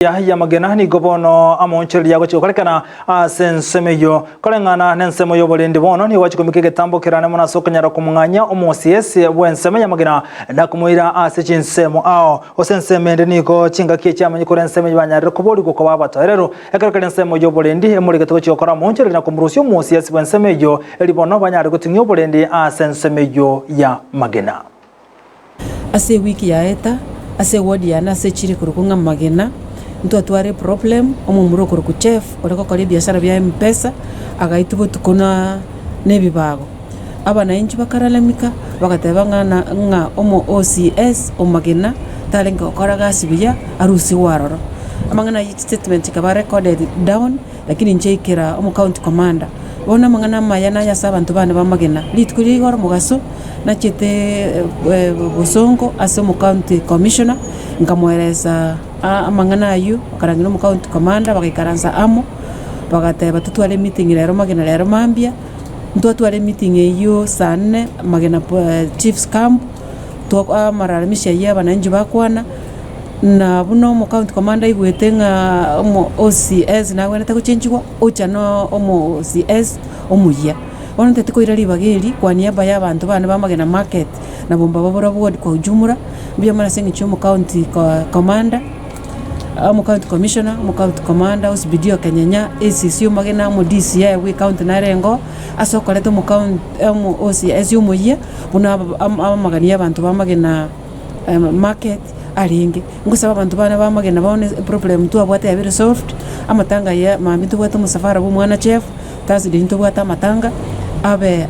Y'amagena nigo bono amoonchoreria agochia gokorekana ase ensemo eyio. Koreng'ana nensemo y'oborendi bono nigo agochia komika egetambo kerane mono ase okonyara komong'anyia omosiesi bw'ensemo y'amagena na komoira ase chinsemo ao. Gose ensemo ende nigo chingaki echi amanye korwa ensemo eyio banyarire koborigwa koba abatoereru. Ekero kere ensemo y'oborendi emorigete gochia gokora amoonchoreria na komorusia omosiesi bw'ensemo eyio, erio bono banyare goting'ia oborendi ase ensemo eyio y'amagena. Ase ewiki yaeta, ase eward yane ase echiro ekorokwa ng'a Magena, ntwatware eproblem, omomura okorokwa Jeff ore gokora ebiasara bia Mpesa, agaitwa botuko na na ebibago. Abanainchi bakaralamika, bagateba ng'a na ng'a omo OCS o Magena tarenge gokora gasi buya, arusigwe aroro. Amang'ana ayio chistatement chikaba recorded down, lakini inche aikera omo county commander. Bono amang'ana amaya naye ase abanto bane ba Magena, rituko riria igoro omogaso, Nachete bosongo ase omocounty commissioner, nkamoeresa amang'ana ayio, bakarangeria omocounty commander bagaikaransa amo, bagateba totware emeeting rero magena rero mambia, ntwatwara emeeting eyio saa nne magena chiefs camp, amalalamishi ayio ya abananchi bakwana, na buna omocounty commander aigwete ng'a omo OCS nagwenerete gochenchigwa, ocha na omo OCS omoyia. Bono ntete koira ribaga eri kwa niaba y'abanto bane b'amagena market na bombaba borabwo ward kwa ujumla, mbuya mono ase eng'encho y'omocounty commander, omocounty commissioner, omocounty commander, OCPD o Kenyenya, ACC o Magena, omo DCI bwe ecounty nare engo, ase okoreta omocounty omo OCS omoyia buna amagani y'abanto b'amagena market arenge. Ngosaba abanto bane b'amagena bono eproblem twabwate yabere solved, amatanga aya mambia ntobwate omosafara bwa omwana chef. Thursday ntobwate amatanga abe.